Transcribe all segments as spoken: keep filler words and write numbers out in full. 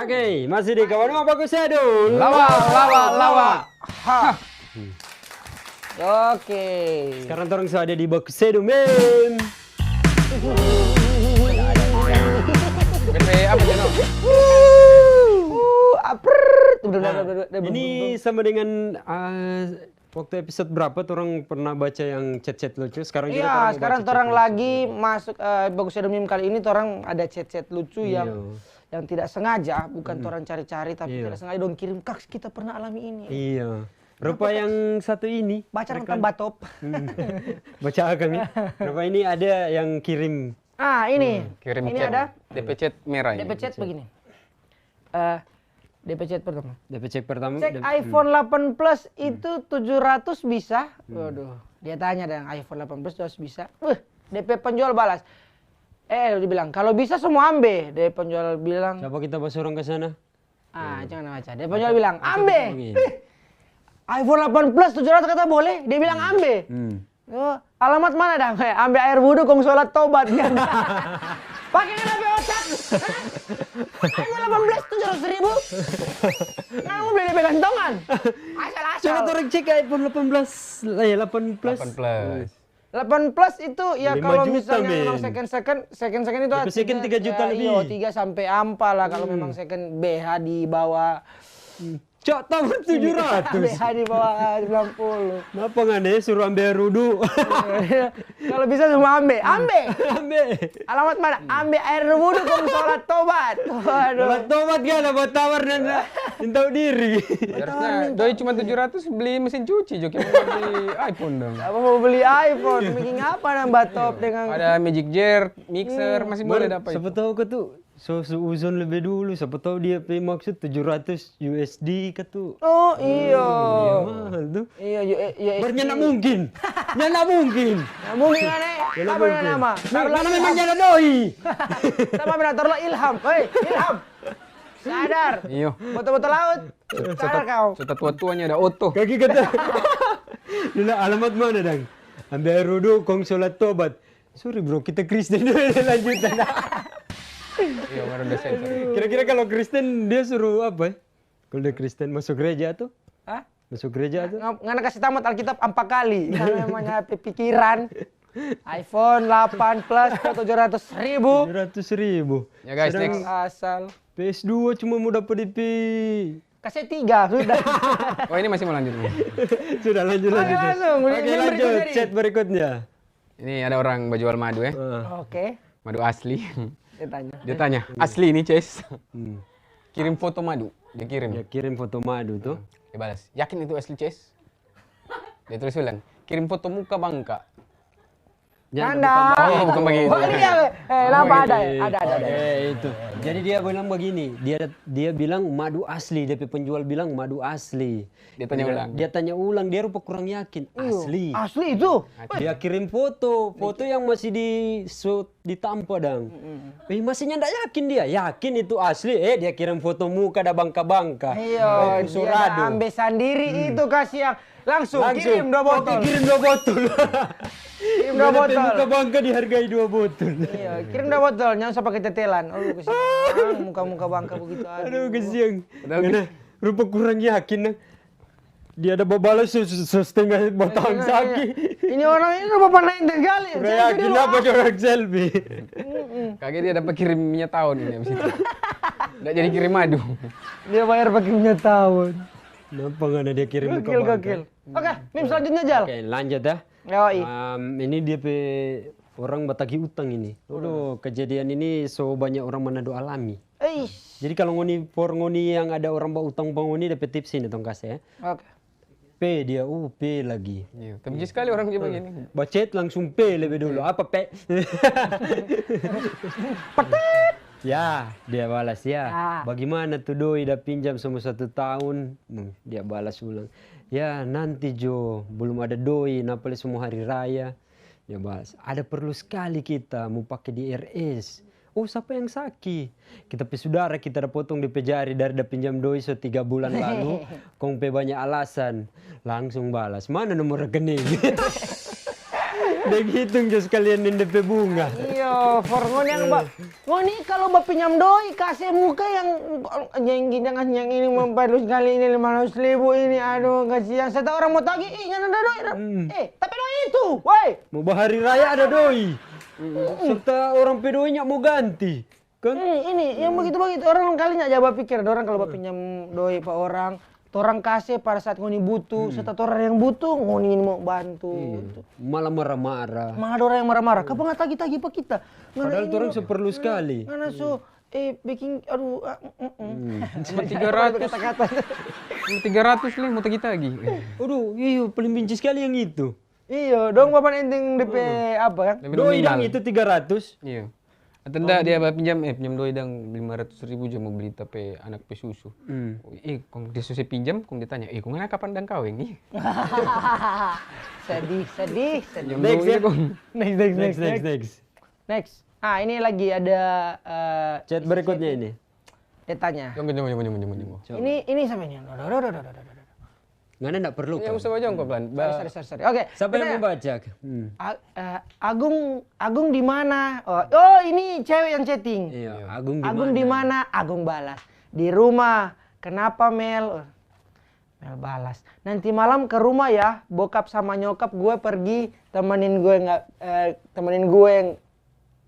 Oke, masih di Kawan Mau Baku Sedu. Lawa, lawa, lawa. Ha. Oke. Sekarang torang so ada di Baku Sedu, men. Bete apa, Jeno? Uh, aper. Udah, udah, Nah, udah, udah, udah, ini belum, belum. Sama dengan ah, waktu episode berapa torang pernah baca yang chat-chat lucu? Sekarang juga Iya, torang mau sekarang baca torang chat-chat lagi lucu. Masuk eh, Bagus Sedu Meme kali ini, torang ada chat-chat lucu yang Iya. yang tidak sengaja, bukan torang cari-cari tapi Iya. tidak sengaja dong kirim, kak, kita pernah alami ini. Iya. Rupa yang satu ini. Baca Rekan- tentang batop. Hmm. Baca kami. Rupa ini ada yang kirim. Ah, ini. Kirim Ini chat. Ada. D P chat merah ini. D P chat begini. Eh, D P chat pertama. D P chat pertama. Cek D- iPhone delapan Plus itu tujuh ratus bisa? Waduh, dia tanya dong, iPhone delapan Plus tujuh ratus bisa? Weh, D P penjual balas. Eh, dia bilang, "Kalau bisa semua ambe." D P penjual bilang, Siapa kita bawa orang ke sana? "Ah, jangan baca." D P penjual bilang, "Ambe." Oke. Eh, iPhone delapan Plus tujuh ratus kata boleh? Dia bilang, "Ambe." Hmm. Oh, alamat mana dong? Eh, ambe air wudhu kong sholat tobat kan. Pakai kan apa otak? iPhone delapan Plus tujuh ratus ribu. Kamu beli di gantongan. Asal-asal. Coba orang cek iPhone delapan belas, eh delapan plus. Delapan plus. Delapan plus itu ya Lima kalau juta, misalnya memang men. Second second second second itu Tapi second tiga juta eh, lebih. Iyo, tiga sampai empat lah kalau memang second B H di bawah Cok, tambah tujuh ratus. B H di bawah sembilan puluh. Kenapa nggak deh suruh ambil rudu? Kalau bisa semua ambe, ambe. Ambil. Alamat mana? Ambe air wudhu kong sholat tobat. Waduh. Kalau tobat gak ada buat tawar dan minta diri. Harusnya doi cuma tujuh ratus beli mesin cuci, Joki mau beli iPhone dong. Apa mau beli iPhone? Bikin apa nambah top dengan Ada magic jar, mixer, masih boleh dapat. Siapa tahu kau tuh so suuzon lebih dulu, siapa tahu dia pe maksud tujuh ratus U S D katu. Oh iyo. Iya mahal tuh. Iya, yo, eh, yo, Baru nyanda mungkin. Nyanda mungkin. Nah, mungkin aneh. Nyanda Apa mungkin. Nama? Nah, karena memang nyanda doi. Sama benar, taruhlah Ilham. Hei, Ilham. Sadar. Iyo. Botol-botol laut. Sadar kau. Serta tua-tuanya ada oto. Kaki kata. Dulu alamat mana dang? Ambil air wudhu, kong sholat tobat. Sorry bro, kita Kristen dulu lanjutan. Iya, baru udah sensor. Kira-kira kalau Kristen dia suruh apa? Kalau dia Kristen masuk gereja tuh? Hah? Masuk gereja tuh? Nga- Ngana kasih tamat Alkitab empat kali. Ngana memang nyampe pikiran. iPhone delapan Plus tujuh ratus ribu. Tujuh ratus ribu. Ya guys, Sedang next. Asal. P S dua cuma mau dapat D P. Kasih tiga sudah. Oh, ini masih mau lanjut nih. Sudah lanjut Oke, lanjut. langsung. Oke Ini lanjut berikutnya nih. Chat berikutnya. Ini ada orang bajual madu ya. Ah, Oke. Madu asli. Dia tanya. Dia tanya, "Asli ini, Ces?" hmm. Kirim foto madu. Dia kirim. Ya kirim foto madu tuh. Dia balas, "Yakin itu asli, Ces?" Dia tulis ulang, "Kirim foto muka bangka." Jangan Tanda. bukan Oh, bukan begitu. Oh iya. Eh, apa ada? Oke. Ada, ada, ada. Oke, itu. Jadi dia bilang begini, dia dia bilang madu asli, D P penjual bilang madu asli. Dia tanya ulang. Dia tanya ulang, dia rupa kurang yakin. Iyo. Asli. Asli itu. Dia kirim foto, foto yang masih di shoot di tampa dang. Eh, masih nyanda yakin dia, yakin itu asli. Eh, dia kirim foto muka ada bangka-bangka. Iya, Eh, dia ambil sendiri itu kasih yang langsung, kirim dua botol. Oke, kirim dua botol. Kirim dua Dia botol. muka bangka dihargai dua botol. Iya, kirim dua botol, jangan sampai ketetelan. Aduh, kesian. Muka-muka bangka begitu. Aduh, kesian. Padahal Karena rupa kurang yakin nah. Dia ada babalas se- se- setengah batang Iya, saki. Ini orang ini rupa pernah ente kali. Kurang yakin apa orang selfie? Kagak dia dapat kirim minyak tahun ini habis itu. Nggak jadi kirim madu. Dia bayar pakai minyak tahun. Kenapa nggak ada dia kirim muka Gokil, bangka? Gokil. Oke, meme selanjutnya, Jal. Oke, lanjut ya. Yoi. Em, ini dia pe orang batagi utang ini. Aduh, kejadian ini so banyak orang Manado alami. Eish. Jadi kalau ngoni for ngoni yang ada orang bautang pa ngoni, dapat tips ini tong kasih ya. Oke. P dia, uh P lagi. Iya, tapi sekali orang dia begini. Bacet langsung P lebih dulu. Apa P? Ya, dia balas ya. Ah. Bagaimana tu doi da pinjam semua satu tahun? Hmm, dia balas ulang. Ya nanti jo, belum ada doi, napale semua hari raya. Dia balas, ada perlu sekali kita mau pakai di R S. Oh, siapa yang saki? Kita pe sudara kita da potong de pe jari dari da pinjam doi so tiga bulan lalu. Kong pe banyak alasan. Langsung balas, mana nomor rekening? Deng hitung jo sekalian deng depe bunga. Iyo, for ngoni yang ba-, ngoni kalau bapinjam doi, kase muka yang nyenggi dengan yang ini memperlu sekali ini lima ratus ribu ini, aduh, kasihan. Serta orang mo tagi, "Ih, nyanda ada doi, Ra." Hmm. Eh, tapi doi itu, woi. Mo bahari raya ada doi. Serta orang pe doi nya mo ganti. Kan? Hmm, ini yang begitu-begitu. Orang kali nya ja bapikir, dorang kalau bapinjam doi pa orang, torang kase pada saat ngoni butuh, serta torang yang butuh, ngoni ini mo bantu. Iya. Malah marah-marah. Malah dorang yang marah-marah. Kapa nggak tagi-tagi pa kita? Ngana. Padahal ini torang so perlu sekali. Ngana so, eh, bikin, aduh, ah, mm, mm, mm. Hmm. Cuma tiga ratus. Kata-kata. Cuma tiga ratus leh, mau tagi-tagi. Aduh, iyo, paling benci sekali yang itu. Iyo, dong bapan ending depe apa kan? Lebih doi nominal. Dang itu tiga ratus. Iyo. Atau nda dia pinjam, eh, pinjam doi dang lima ratus ribu jo mo beli ta pe anak pe susu. Hmm. Eh, kong dia so se pinjam, kong dia tanya, "Eh, kong ngana kapan dang kaweng, ih?" Sedih, sedih, sedih. Pinjam doi ya, kong. Next, next, next, next, next, next. Next. Ah, ini lagi ada, eh, chat berikutnya ini. Dia tanya. Tunggu, tunggu, tunggu, tunggu, tunggu. Coba. Ini, ini sama ini. Aduh, aduh, aduh, aduh, aduh, aduh. Ngana ndak perlu. Ya, kan? Usah bajongkok, Plan. Sorry, sorry, sorry, sorry. Oke, siapa yang membaca? Hmm. A-, eh, Agung, Agung di mana? Oh, oh, ini cewek yang chatting. Iya, Agung di mana? Agung di mana? Agung balas, "Di rumah." "Kenapa, Mel?" Mel balas, "Nanti malam ke rumah ya, bokap sama nyokap gue pergi temenin gue nggak, eh, temenin gue yang,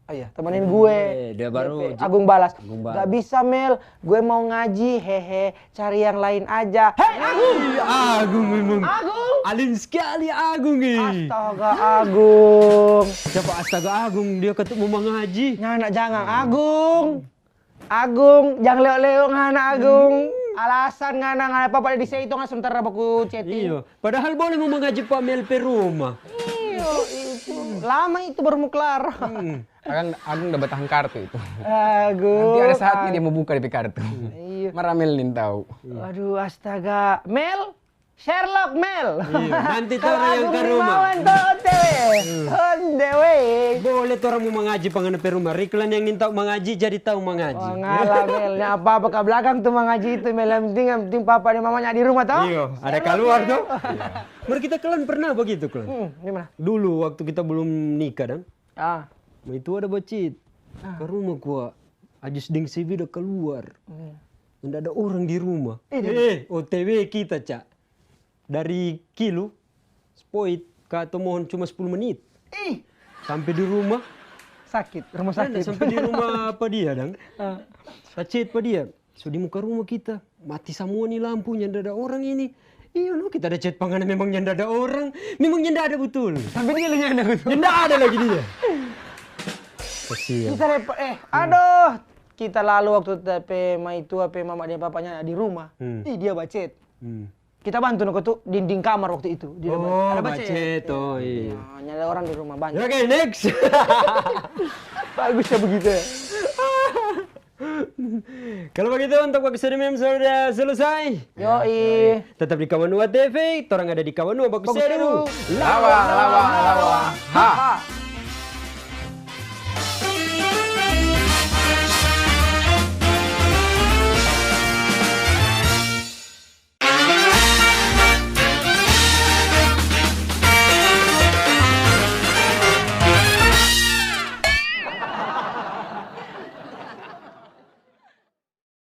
oh iya, temenin gue." Dia baru Agung balas, "Gak bisa, Mel, gue mau ngaji, hehe, cari yang lain aja." Hei, Agung! Ih, Agung memang. Agung! Alim sekali Agung, ih. Astaga, Agung. Siapa astaga Agung? Dia katu mau mangaji. Nah, nak jangan, Agung. Agung, jang leo-leo ngana, Agung. Hmm. Alasan ngana, ngana apa pada di situ, ngana sementara baku chatting. Iyo, padahal boleh mo mangaji pa Mel pe rumah. Iyo, itu. Lama itu baru mo klar. Hmm. Agung, Agung udah batahang kartu itu. Agung. Nanti ada saatnya dia mo buka depe kartu. Iyo. Mar Mel nintau. Aduh, astaga. Mel, Sherlock, Mel. Iyo, nanti torang yang ka rumah. Kalau Agung Gunawan to, O T W. Hmm. On the way. Boleh torang mo mangaji pa ngana pe rumah. Riklan yang nintau mangaji, jadi tau mangaji. Oh, ngalah, Mel. Nya apa-apa ka blakang tu mangaji itu, Mel. Yang penting, yang penting papa deng mamanya di rumah, to? Iyo, ada kaluar, to? Iya. Mar kita klan pernah bagitu, klan. Hmm, di mana? Dulu waktu kita belum nikah, dang. Ah. Itu ada bacit. Ah. Ka rumah kwa, Ajis deng Sebi da kaluar. Hmm. Nda ada orang di rumah. Eh, O T W kita, Cak. Dari Kilu, Spoit, ka Tomohon cuma sepuluh menit. Ih. Sampe di rumah. Sakit, rumah sakit. Sampe di rumah apa dia, dang? Ah. Tacet pa dia. So di muka rumah kita. Mati samua ni lampu, nyanda ada orang ini. Iyo no, kita ada chat pa ngana, memang nyanda ada orang. Memang nyanda ada butul. Tapi dia nyanda ada butul. Nyanda ada lagi dia. Kasian. Kita repo-, eh, aduh. Kita lalu waktu ta pe maitua pe mama deng papanya di rumah. Hmm. Ih, dia bacet. Hmm. Kita bantu no, tu dinding kamar waktu itu. Dia ada bacet. Oh, ada bacet. Oh, iya. Iya, nyanda ada orang di rumah, banyak. Oke, next. Bagus ya begitu ya. Kalau begitu, untuk Baku Seru Meme sudah selesai. Yoi. Tetap di Kawanua T V, torang ada di Kawanua Baku Seru. Baku Seru. Lawa, lawa, lawa. Ha.